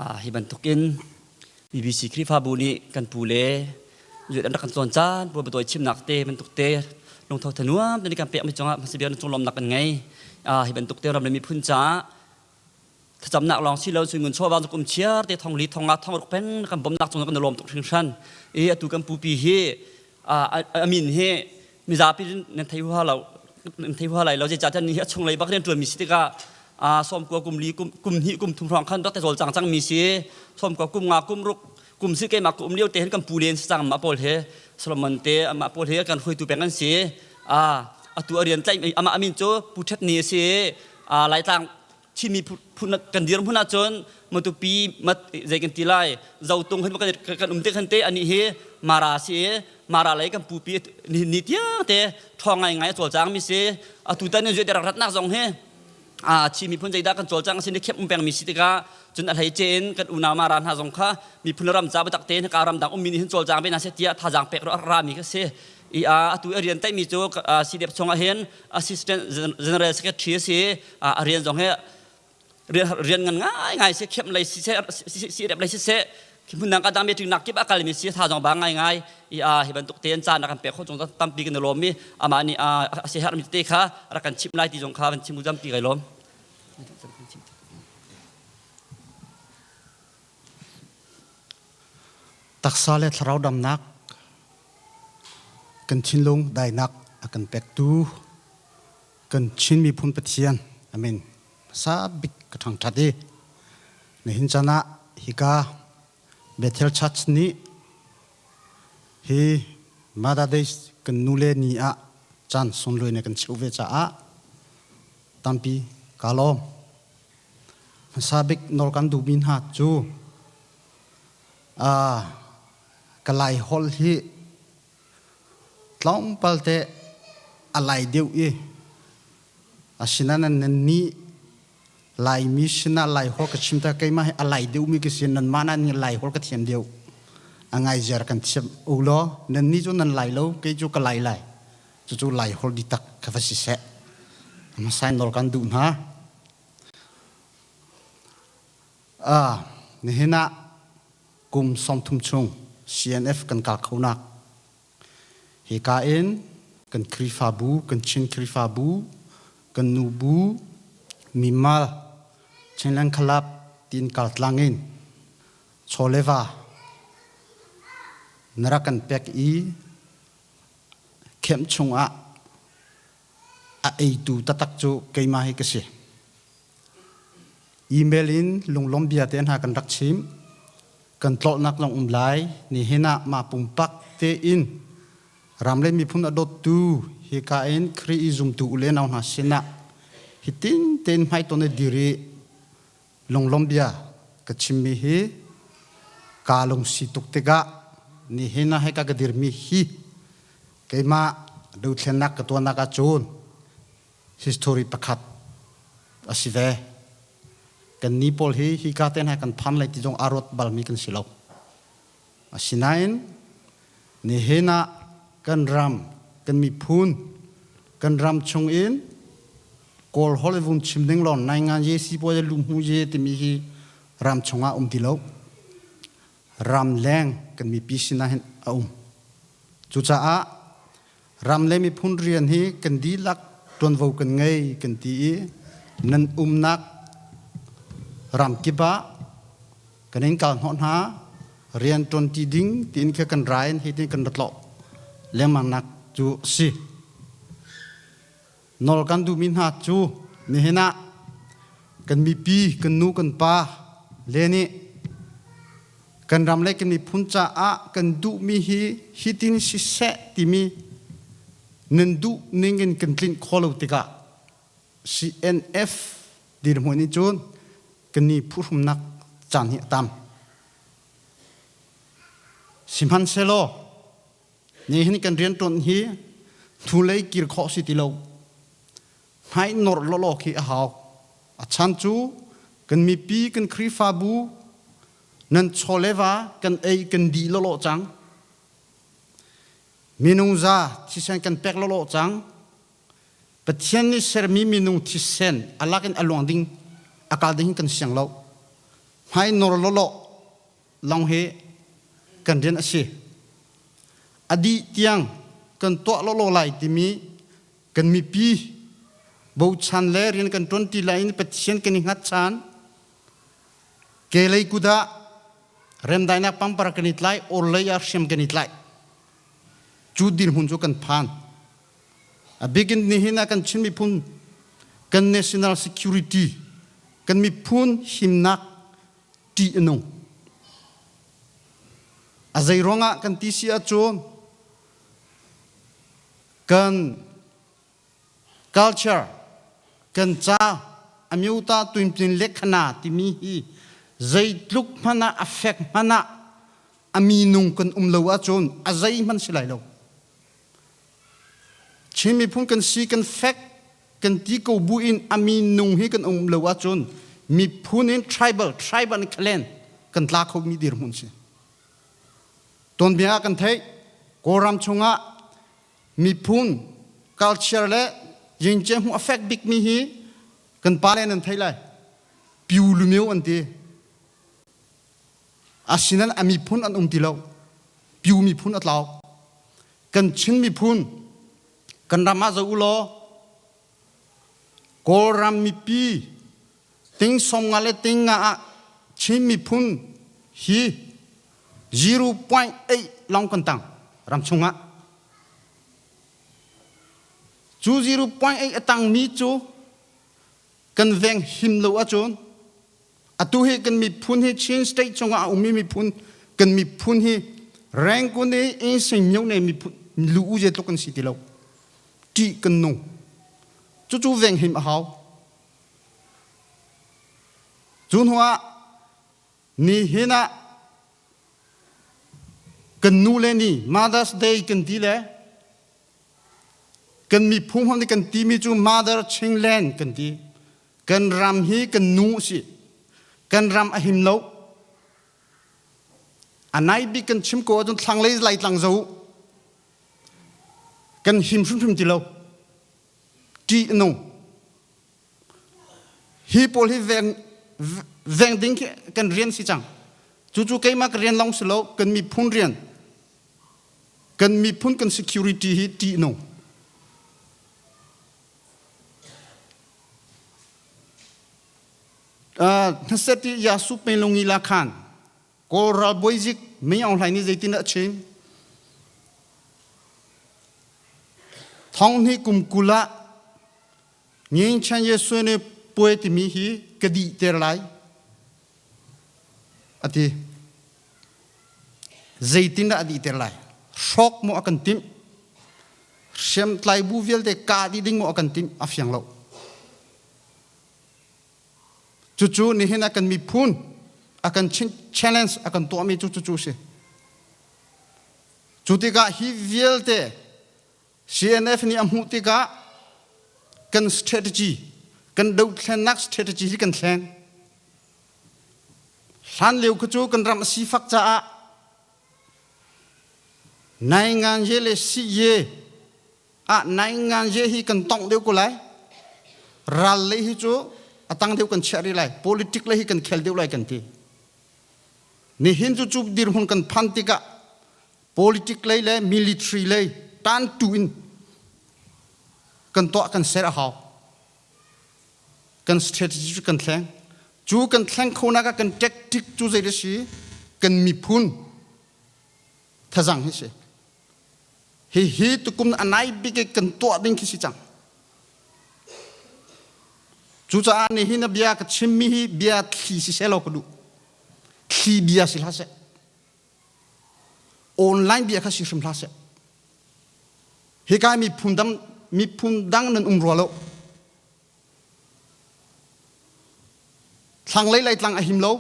Hi bantukin BBC Khrihfabu nih kan pu le an rak kan cawn caan puai batawi chimnak te bantuk te lungtho thanuam te kan pekmi cungah hmasabia na cunglawmnak kan ngei. Hi bantuk te ram le miphun caah thlacamnak lawng si lo sui ngun chawva kum chiar te thong li thong nga thong ruk peng kan bawmnak cung kan lawm tuk hringhran. I atu kan pupi hi amin hi mizapi nan thei huha lo nan thei huha lai lo zeicahtiah ni hi a chunglei bak rian ṭuanmi si tikah sawmkua kum li kum hnih kum thum hrawng khan rak te zawl cang cangmi si sawmkua kum nga kum ruk kum si keimah ka um lio te hin kan pu len si cang mah pawl he Solomon te amah pawl he kan hruaitu peng an si. Atu a rian tlaih amah amin cu Pu Ṭhet Ni a si. Laitlang Chinmi phun kan dirhmun ahcun Matupi mat zei kan ti lai Zotung hin kan um te khan te ani hi Mara si i Mara lei kan pupi ni ni tiang te ṭhawng ngai ngai a cawlcang mi si. Atu tan in rak ratnak zong hi Chin miphun zeidah kan cawlcang sin i khep um peng mi si tikah cun a hleice in kan unau Mara hna zong kha miphun ram ca biatak tein ka ram dang ummi nih hin cawlcang ve hna seh tiah thazaang pek ra mi ka si. I atu a rian tlaihmi cu CDF chungah hin Assistant General Secretary a si. A rian zong hi rian ngan ngai ngai si khem lei siseh CDF lei siseh hmun dang ka dang meeting nak kip a kalmi si tha zong ba ngai ngai i a hi bantuk te an caan a kan pek kho chung tampi kan lawm mi amah nih a si herhmi te kha rak kan chimh lai ti zong kha van chim tampi kai lawm. Taksa le thlarau damnak kan thinlung dainak a kan pektu kan Chin miphun Pathian amin hmasa bik ka ṭhangṭhat i nihin caan ah hika Bethel Church nih hi Mother Days kan nule ni ah caan sunlawi ne kan cheuh ve caah tampi kaa lawm. Hmasa bik nawl kan duhmi hna cu ka Lai holh hi tlawmpal te a lai deuh i asinain nannih Laimi sinah Laiholh ka chim tikah keimah hi a lai deuhmi ka si. Nanmah nah nih Laiholh ka thiam deuh. A ngai ziar kan thiam u law nannih cu nan lai lo, kei cu ka lai lai. Cucu Laiholh ditak ka va si seh. Hmasa in nawl kan duh hna. Nihin ah kum 30 chung CNF kan kal khonak hika in kan Khrihfabu, kan Chin Khrihfabu, kan nubu, mimal, Chinland Club tiin kaltlang in chawleva na rak kan pek i camp chungah a eitu taktak cu keimah hi ka si. Email in lunglawm bia te hna kan rak chim. Kan tlawlnak zong um lai. Nihin ah mah pumpak tein ram le miphun a dawttu hika in Khrih i zumtu u le nau hna sinah hitin tein hmaitawn i dir i lunglawm bia ka chimmi hi kaa lungsi tuk tikah nihin ah hika ka dirmi hi keimah dothlennak ka tuahnak ahcun history pakhat a si ve. Kan ni pawl hi hika te hna kan phan lai ti zong aa ruat balmi kan si lo. Asinain nihin ah kan ram, kan miphun, kan ram chung in Kawl holh vun chim ding lawng nai ngan ye si pawl lu hmu ye timi hi ram chungah um ti lo. Ram leng kan mipi sinah hin a um. Cucaah ram le miphun rian hi kan dihlak ṭuanvo kan ngei kan ti i nan umnak ram kip ah kan in kal hnawh hna rian ṭuanṭi ding tiin khi kan ra in hitin kan ra tlawh lengmang nak cu a si. Nawl kan duhmi hna cu nihin ah kan mipi kan nu kan pa le nih kan ram le kan miphun caah kan duhmi hi hitin siseh timi nan duh ning in kan tlinh khawh lo tikah CNF dirhmun in cun kan i phuhrumnak caan hi a tam. Sihmanhsehlaw nihin kan rianṭuan hi hnulei kir khawh si ti lo. Hmai nor lawlaw khi a hau. A chan cu kan mipi kan Khrihfabu nan chaw le va kan ei kan di lawlaw cang. Minung za thisen kan pek lawlaw cang. Pathian nih sermi minung thisen a lak in a luang ding a kal ding kan siang lo. Hmai nor lawlaw lawng hi kan rian a si. A dih tiang kan tuah lawlaw lai timi kan mipi bochan le rian kan ṭuan ti lai in Pathian kan i hngatchan. Kelei kut ah remdainak pangpar kan i tlai, orlei ah hriam kan i tlaih. Cu dirhmun cu kan phan. A bikin nihin ah kan Chin miphun kan national security kan miphun himnak ṭih a nung. A zei ruangah kan ti si ahcun kan culture kan ca amyota tuinplin lekhana timi hi zeitluk hmanh ah a fek hmanh ah a minung kan um lo ahcun a zeihmanh si lai lo. Chin miphun kan si kan fek kan ti ko bu in a minung hi kan um lo ahcun miphun in tribal tribal in clan kan tla kho mi dirhmun si. Tuanbia ah kan theih Kawlram chungah miphun culture le yingce hmu a fek bik mi hi kan pa le nan thei lai. Piu lumeu an ti. Asinain a miphun an um ti lo. Piu miphun a tlau. Kan Chin miphun kan ram ah zoh u law Kawlram mipi ting 50 le ting nga ah Chin miphun hi 0.8 lawng kan tang ram chungah. Cu 0.8 a tangmi cu kan veng him lo ahcun atu hi kan miphun hi Chin state chungah a ummi miphun kan miphun hi Rangoon i Insein myone miphun lu u je tluk kan si ti lo ṭih kan nung cucu veng him a hau cu hnu ah nihin ah kan nu le ni Mother's Day kan ti le Kan miphun hmang nih kan timi cu Mother Chinland kan ti. Kan ram hi kan nu a si. Kan ram a him lo. A nai bik kan chim ko ahcun thlanglei Laitlang zo kan him hrimhrim ti lo. Ṭih a nung. Hi pawl hi veng, veng ding khi kan rian si cang. Cucu keimah ka rian lawng si lo, kan miphun rian. Kan miphun kan security hi ṭih nung. Uh, hnaset i Yasu Pelungi la khan Kawl ralbawi zik Min Aung Hlaing nih zeitin dah a chim? Thong hnih kum 20 ah Ngin Chan Yesu nih puai timi hi ka dih ter lai a ti. Zeitindah a dihter lai? Hrawk maw a kan timh? Hriamtlai bu vialte kah dih ding maw a kan timh? A fiang lo. Cucu nihin ah kan miphun a kan challenge a kan tuahmi cu cucu si. Cu tikah hi vialte CNF nih a hmuh tikah kan strategy, kan dothlennak strategy hi kan thleng. Hlan lio kha cu kan ram a sifak caah nainganye le siye ah nainganye hi kan tongh deuh ko lai. Ral lei hi cu a tang deuh kan chiah rih lai. Politic lei hi kan khel deuh lai kan ti. Nihin cu cu dirhmun kan phan tikah politic lei le military lei tantu in kan tuah kan ser a hau. Kan strategy cu kan thleng. Cu kan thleng kho nak ah kan tactic cu zei si kan miphun thazang hi si. Hi hi tukum a nai bik kan tuah ding khi si cang. Cucaah nihin a bia ka chimmi hi bia thli si seh law ka duh. Thli bia si hlah seh. Online bia kha si hrim hlah seh. Hika miphun dang miphun dang nan um rua lo. Thlanglei Laitlang a him lo.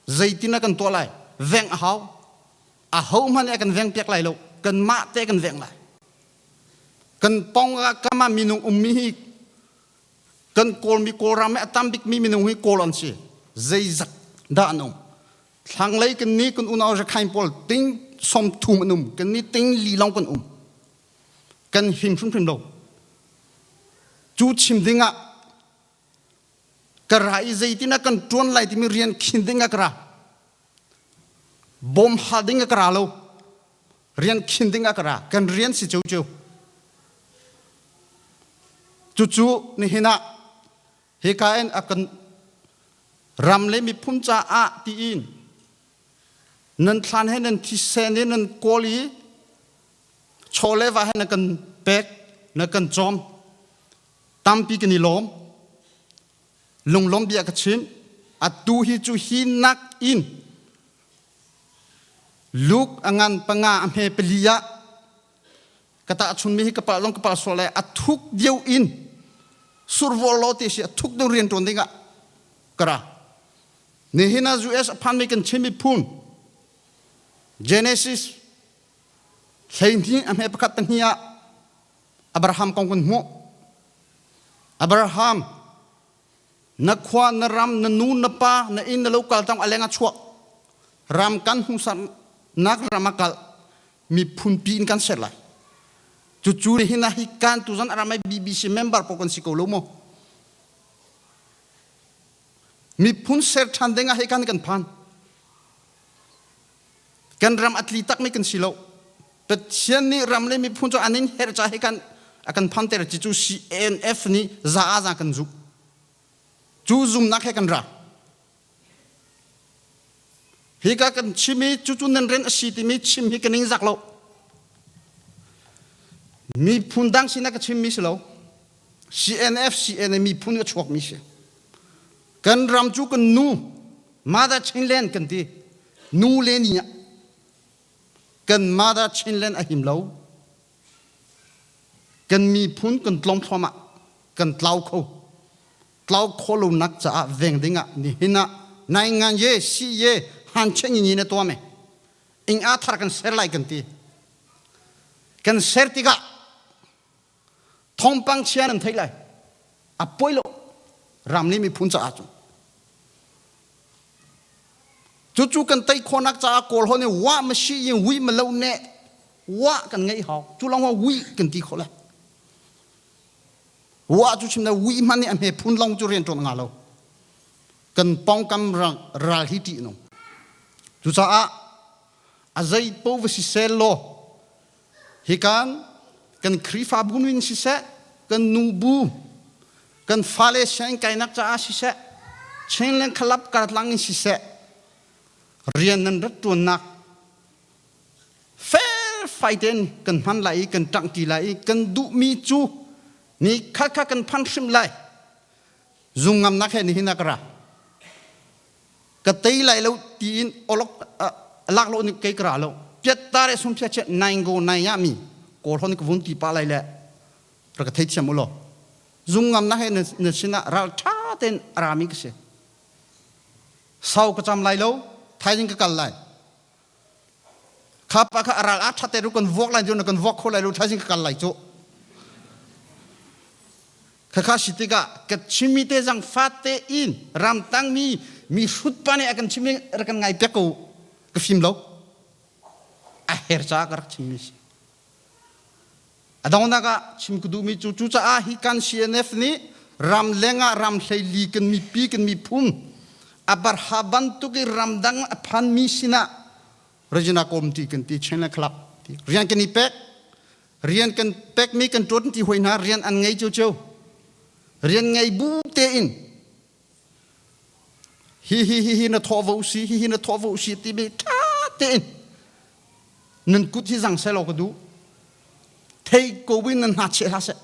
Zeitin a kan tuah lai? Veng a hau. A ho hmanh nih a kan veng piak lai lo. Kanmah te kan veng lai. Kan pong ah kam ah minung ummi hi kan Kawlmi Kawlram i a tam bikmi minung hi Kawl an si. Zeizat dah an um? Thlanglei kan nih kan unau Rakhine pawl ting 30 an um. Kan nih ting li lawng kan um. Kan him hrimhrim lo. Cu chim ding ah Ka ra i zeitin ah kan ṭuan lai timi rian khin ding ah ka ra. Bawm hal ding ah ka ra lo. Rian khin ding ah ka ra. Kan rian si ciocio. Cucu nihin ah hika in a kan ram le miphun caah tiin nan thlan he nan thisen he nan kawl i chaw le va he na kan pek na kan cawm. Tampi kan i lawm. Lunglawm bia ka chim. Atu hi cu hi nak in Luke a ngan panga a hme pali ah ka tahchunmi hi ka palh zong ka palh sual lai. A thuk deuh in survol law ti si, a thuk deuh rian ṭuan dingah ka ra. Nihin ah US a phanmi kan Chin miphun Genesis 12 a hme pakhat pahnih ah Abraham kong kan hmuh. Abraham, na khua, na ram, na nu, na pa, na inn, na lo kal tang a leng a chuak. Ram kan hmuhsaknak ram a kal. Miphun pi in kan ser lai. Cucu nihin ah hi kan tuzan a ram ai BBC member paoh kan si ko lo maw? Miphun ser ṭhan ding ah hi kan kan phan. Kan ram a tli takmi kan si lo. Pathian nih ram le miphun cu an in herh ca he kan a kan phanter ci cu CNF nih za a za kan zumh. Cu zumnak he kan ra. Hika kan chim i cucu nan rian a si timi chim hi ka ningzak lo. Miphun dang sinah ka chimmi si lo. CNF CNA miphun a chuakmi si. Kan ram cu kan nu Mother Chinland kan ti. Nu le ni ah kan Mother Chinland a him lo. Kan miphun kan tlawm thluahmah, kan tlau kho. Tlau kho lonak caah veng ding ah nihin ah nai ngan ye si ye han chen ni na tuah me. Ing a thar kan ser lai kan ti. Kan ser tikah thawngpang chia nan theih lai. A poi lo. Ram le miphun caah cun. Cucu kan tei khawhnak caah Kawl ho nih wa ma shi yin wi ma lo ne wa kan ngeih hau. Cu lawng ah wi kan ti khawh lai. Wa cu chim le wi hman nih a hme phun lawng cu rian ṭuan nga lo. Kan pawngkam ral hi ṭih nung. Cucaah a zei po va si sel law hikan kan Khrihfabu nu in siseh, kan nubu, kan fale sianginn kainak caah siseh, Chinland Club kartlang in siseh, rian nan rat ṭuannak felfai tein kan hman lai i kan ṭangṭi lai i kan duhmi cu ni khat kha kan phan hrim lai. Zungngamnak he nihin ah ka ra. Ka tei lai lo tiin olok lak lo nih kei ka ra lo. Piat ta re sum phia che nai go nai ya mi kawl hon ka vun ti pa lai le ra ka thei thiam u law. Zungngam na he na sinah ral tha ten rami ka si. Sau ka cam lai lo, thaizing ka kal lai. Kha pa kha ral a ṭhat te ru kan vuak lai cu na kan vuak kho lai lo, thaizing ka kal lai cu. Khakha si tikah ka chimmi te zang fate in ramtang mi mi hrut pa nih a kan chimmi rak kan ngai piak ko ka fim lo. A her caah ka rak chimmi si. A donghnak ah chim ka duhmi cu cucaah hi kan CNF nih ram lengah ram hleili kan mipi kan miphun a barha bantuk i ramdang a phanmi sinah Regina Committee kan ti China Club ti rian kan i pek. Rian kan pekmi kan ṭuan ti hoi hna, rian an ngei ciocio. Rian ngei bu tein hi hi hi hi na thawh vo si, hi hi na thawh vo si timi ṭha tein nan kut hi zang seh law ka duh. Thei ko in nan hna cheh hlah seh.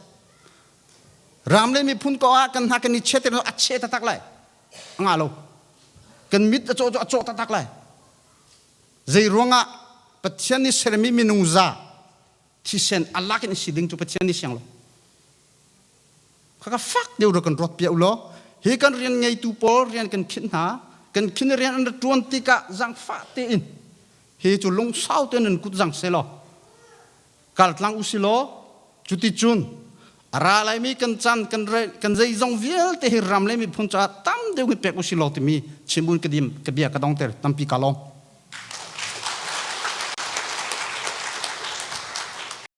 Ram le miphun ko ah kan hna kan i chet a che taktak lai. A ngah lo. Kan mit a cawh cu a cawh taktak lai. Zei ruangah Pathian nih sermi minung za thisen a lak in si ding cu Pathian nih siang lo. Khaka fak deuh ro kan ruat piah u law hi kan rian ngeitu pawl rian kan khinh hna, kan khin rian an ra ṭuan tikah zangfah tein hi cu lungsau tein nan kut zang seh law kaltlang u si law cuticun a ra laimi kan caan kan kan zeizong vialte hi ram le miphun caah tam deuh in pek u si law timi chimbun ka dim ka bia ka dongter. Tampi ka lawm.